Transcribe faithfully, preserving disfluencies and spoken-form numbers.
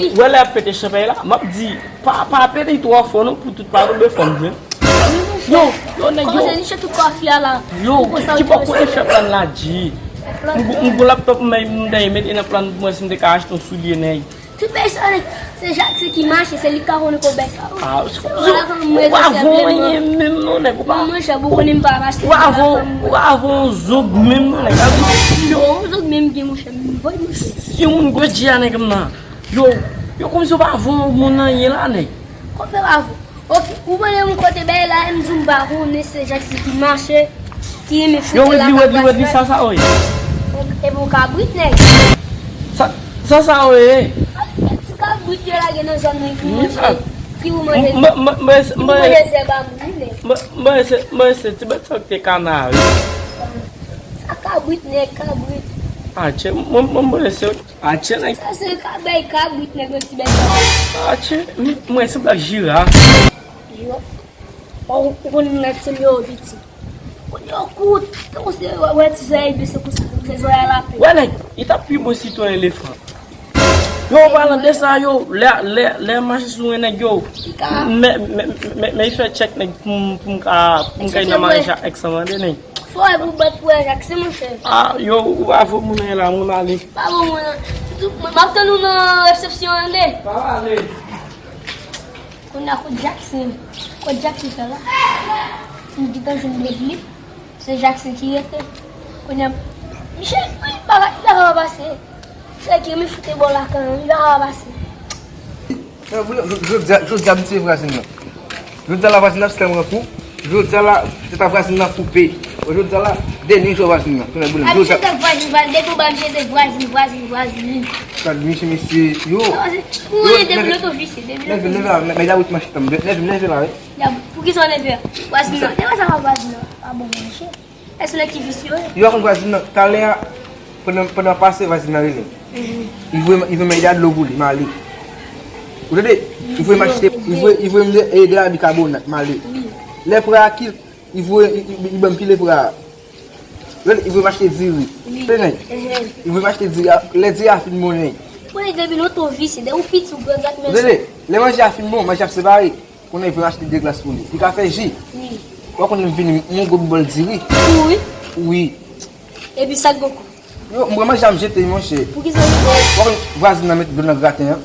Wi. Wè lè y ap pete chanpay la, m ap di, pa, pa pete twò fò non, pou tout pa tonbe fò m jwenn. Yo, yo, nèg yo. Kòman se niche tout kò fi a la? Yo, ki bò kote fè pran la di? M gon laptop m, m dèyè mete nan plan pou mwen si m te ka achte yon soulye nèg. Tout bèy sa, nèg, se Jackson ki mache, se li k ka konnen ko bèy sa. Ah, se ou pa voye menm non, nèg, ou pa. Non, monchè, bon, konnen m pa mache. Ou pa voye, ou pa voye yon zog menm non, nèg. Bon, yon zog menm gen, monchè, m voye, monchè. Si yon moun gwo dji a nèg m nan. Yo, yo kòmsi yo pa voye moun anyen la, nèg. Kòman fè pa voye? Ok, ou konnen m kote bay la, m di m pa konnen se Jackson ki mache, ki renmen fout lakay. Yo, Wedly, Wedly, Wedly, sa sa ou ye? Epi yon kabrit, nèg. Sa, sa sa ou ye? Ti kabrit yo lage nan zòn nan ki manje, ki pou manje, ki pou manje zèb a moun, nèg. Mwen se, mwen se ti bèt sa ki te kanari. Sa kabrit, nèg, kabrit. Atchè, mwen, mwen, mwen se Atchè nèg. Sa se ka bay kabrit nèg yon ti bèt. Atchè, m-, mwen se blak jiraf. Jiraf. Ou, ou konn nèg se yo piti. Kounye yo kout. Tankou se wè ti zòrèy bese konsa, se zòrèy lapè. Wè nèg, li t ap pi bon si te yon elefan. Yo, palan de sa, yo, lè, lè, lè m mache sou yon nèg, yo, men, men, men, men, men fè tchèk nèg pou m, pou m ka, pou m ka nan maryaj a èks an, tande nèg. Fò e pou bat pou wè Jackson, monchè. Ah, yo, ou pa voye moun anyen la, moun ale. Pa voye moun anyen. M ap tann ou nan resepsyon an, tande. Pa ale. Kounye a kot Jackson? Kot Jackson fè la? M gentan jwenn Wedly. Se Jackson ki rete. Kounye a, Michel, wi, bagay, li pa ka pase. Se ki mi foute bò lakay, li pa ka pase. Jodi a, jodi a, m tiye vwazin nan. Jodi a la vwazin nan slèm rankou. Jodi a la, tèt a vwazin nan koupe. Jodi a la, dènye jou vwazin nan. Tounen boulem. Jodi a. Misye te vwazin, vwazin, depi ou ba misye te vwazin, vwazin, vwazin. Gad misye, mesye, yo. Ou ye depi loto visye, depi loto visye. Leve, leve la, men, men, men, leve la, wi. Poukisa w nève a? Vwazin nan. Devan sa pa vwazin nan. Pa bon, monchè. Èske nèg ki visye yo ye? Yo pa konn vwazin nan. Talè a, pandan, pandan pase vwazin nan rele m. Li voye m, li voye m ede a dlo pou li, m ale. Ou tande? Li voye m achte, li voye, li voye m de, ede a bikabonat, m ale. Lè frè a ki, li voye, li, li, li ban m pile frè a. Ou tande? Li voye m achte diri. Tande? Li voye m achte diri a, lè diri a fin bon nèg. Ou konnen depi lontan w visye, depi w piti w grandi ak men sa. Ou tande? Lè manje a fin bon, manje ap separe. Kounye a, li vin achte de glas pou li. Li ka fè ji. Wi. Ou pa konnen m vini, m yon gwo bòl diri. Wi. Wi. Epi sa k gen kou? Yo, m pran manje a, m jete, monchè. Poukisa w jete? Ou pa konnen vwazin nan mete dlo nan graten an.